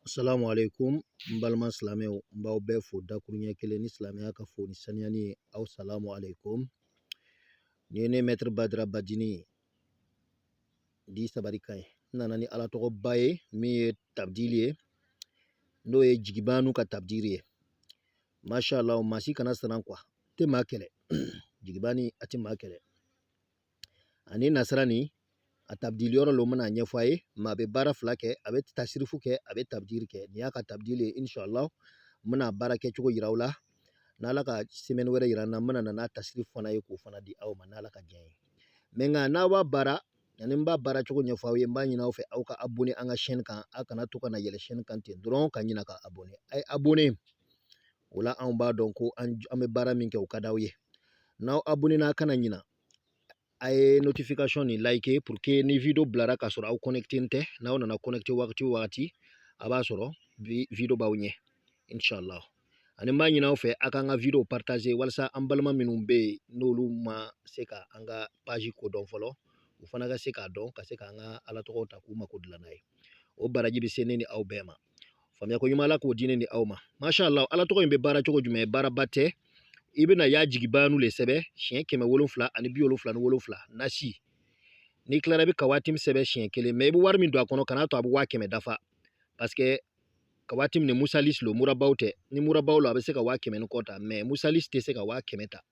Assalamu alaikum n balima silamɛw, n b'aw bɛɛ fo dakuruɲɛ kelen ni silamɛya ka fo ni saniyani ye. Aw salamu alaikum. Nin ye ne Maître Badara Badini ye di sabari kan ye. N nana ni Ala tɔgɔba ye min ye tabdili ye, n'o ye jigibanu ka tabdiri ye. Masha Allah, maa si kana siran quoi, tɛ maa kɛlɛ. Jigibani a tɛ maa kɛlɛ. Ani nasara nin a tabdili yɔrɔ lo, n bɛna a ɲɛfɔ a ye. Maa bɛ baara fila kɛ, a bɛ tasirifu kɛ, a bɛ tabdiri kɛ. Nin y'a ka tabdili ye. Inshallah, n bɛna baara kɛcogo yira aw la. N'Ala ka semaine wɛrɛ yira n na, n bɛna na n'a tasirifu fana ye k'o fana di aw ma, n'Ala ka diɲɛ ye. Mais nka n'aw b'a baara, yanni n b'a baara cogo ɲɛfɔ aw ye, n b'a ɲini aw fɛ aw ka abonné an ka chaîne kan. Aw kana to ka na yɛlɛ chaîne kan ten dɔrɔn ka ɲina ka abonné. A ye abonné, o la anw b'a dɔn ko an bɛ baara min kɛ, o ka d'aw ye. N'aw abonné n'a kana ɲina, a ye notification nin like pour que ni video bilara k'a sɔrɔ aw connecté tɛ, n'aw nana connecté wagati o wagati, a b'a sɔrɔ video b'aw ɲɛ, inshallah. Ani n b'a ɲini aw fɛ a k'an ka video partager walasa an balima minnu bɛ yen, n'olu ma se ka an ka page kodɔn fɔlɔ, u fana ka se k'a dɔn, ka se k'an ka Ala tɔgɔw ta k'u mako dilan n'a ye. O baraji bɛ se ne ni aw bɛɛ ma. Faamuya ko ɲuman, Ala k'o di ne ni aw ma. Masha Allah, Ala tɔgɔ in bɛ baara cogo jumɛn? Baaraba tɛ. I bɛna y'a jigibanu le sɛbɛ siɲɛ 777 nasi. N'i tilara, i bɛ kawatim sɛbɛ siɲɛ kelen. Mais i bɛ wari min don a kɔnɔ, kan'a to a bɛ 100 000 dafa, parce que kawatim ni musalis lo, murabaw tɛ. Ni murabaw lo, a bɛ se ka 100 000 ni kɔ ta, mais musalis tɛ se ka 100 000 ta,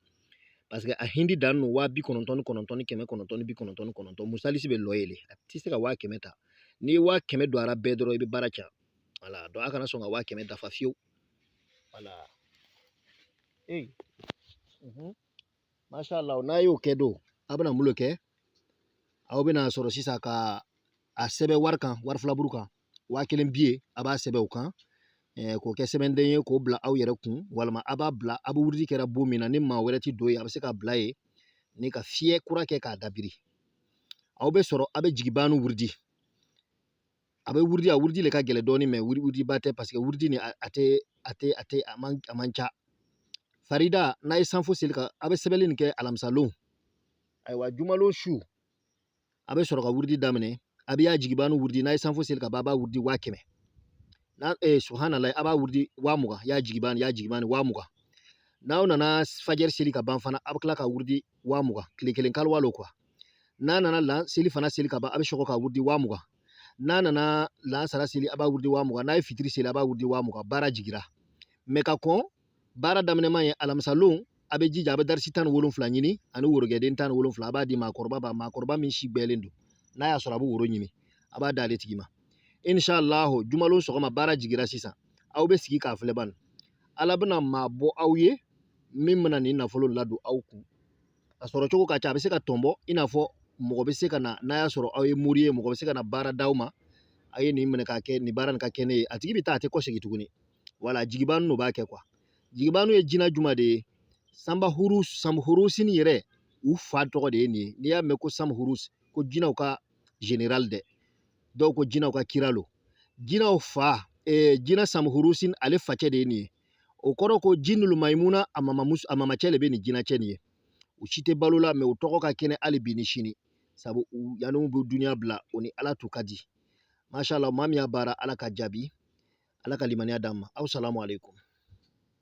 parce que a hindi dan no 99,999. Musalisi bɛ lɔ ye le, a tɛ se ka 100 000 ta. N'i ye 100 000 don a ra bɛɛ dɔrɔn, i bɛ baara ca. Wala, donc a kana sɔn ka 100 000 dafa fiyewu. Wala ee, masha Allah. N'a y'o kɛ don, a bɛna mun le kɛ? Aw bɛna sɔrɔ sisan ka a sɛbɛn wari kan, wari filaburu kan, 1000 biye. A b'a sɛbɛn o kan k'o kɛ sɛbɛnden ye k'o bila aw yɛrɛ kun, walima a b'a bila a bɛ wurudi kɛra bon min na, ni maa wɛrɛ ti don yen, a bɛ se ka bila yen ni ka fiyɛ kura kɛ k'a dabiri. Aw bɛ sɔrɔ a bɛ jigibanu wurudi. A bɛ wurudi, a wurudi le ka gɛlɛn dɔɔnin, mais wurudiba tɛ, parce que wurudi nin a tɛ a tɛ a tɛ a man ca. Farida, n'a ye sanfo seli ka a bɛ sɛbɛnni nin kɛ alamisalon, ayiwa, jumalon su, a bɛ sɔrɔ ka wurudi daminɛ. A bɛ y'a jigibanu wurudi. N'a ye sanfo seli ka ban, a b'a wurudi 100 000 n'a subhanallah, a b'a wurudi 20 000, y'a jigibani, y'a jigibani 20 000. N'aw nana fajɛri seli ka ban fana, a bɛ tila ka wurudi 20 000, tile kelen kaliwa lo quoi. N'a nana lan seli fana seli ka ban, a bɛ sɔrɔ ka wurudi 20 000. N'a nana lansara seli, a b'a wurudi 20 000. N'a ye fitiri seli, a b'a wurudi 20 000. Baara jigira. Mais ka kɔn baara daminɛman ye alamisalon, a bɛ jija a bɛ darisi 17 ɲini ani worogɛden 17. A b'a di maakɔrɔba ma, maakɔrɔba min si gbɛlen don. N'a y'a sɔrɔ a bɛ woro ɲimi, a b'a d'ale tigi ma. Inshallah, jumalon sɔgɔma, baara jigira sisan, aw bɛ sigi k'a filɛ bani. Ala bɛna maa bɔ aw ye min bɛna nin nafolo ladon aw kun. A sɔrɔ cogo ka ca. A bɛ se ka tɔnbɔ i n'a fɔ mɔgɔ bɛ se ka na, n'a y'a sɔrɔ aw ye mori ye, mɔgɔ bɛ se ka na baara d'aw ma: a ye nin minɛ k'a kɛ nin baara nin ka kɛ ne ye. A tigi bɛ taa, a tɛ kɔsegin tuguni. Wala jigibanu n'o b'a kɛ quoi. Jigibanu ye jinɛ juma de ye. Sanba huru samhurusini yɛrɛ, u fa tɔgɔ de ye nin ye. N'i y'a mɛn ko samhurus, ko jinɛw ka général dɛ, dɔw ko jinɛw ka kira lo, jinɛw fa jinɛ samhurusin, ale facɛ de ye nin ye. O kɔrɔ ko jinulu maimuna, a mamamuso, a mamacɛ de bɛ nin jinɛcɛ nin ye. U si tɛ balo la, mais u tɔgɔ ka kɛnɛ hali bi ni sini, sabu u yanni bɛ duniya bila, o ni Ala t'u ka di. Masha Allah, maa min y'a baara, Ala ka jaabi, Ala ka limaniya d'an ma. Aw salamu aleykum.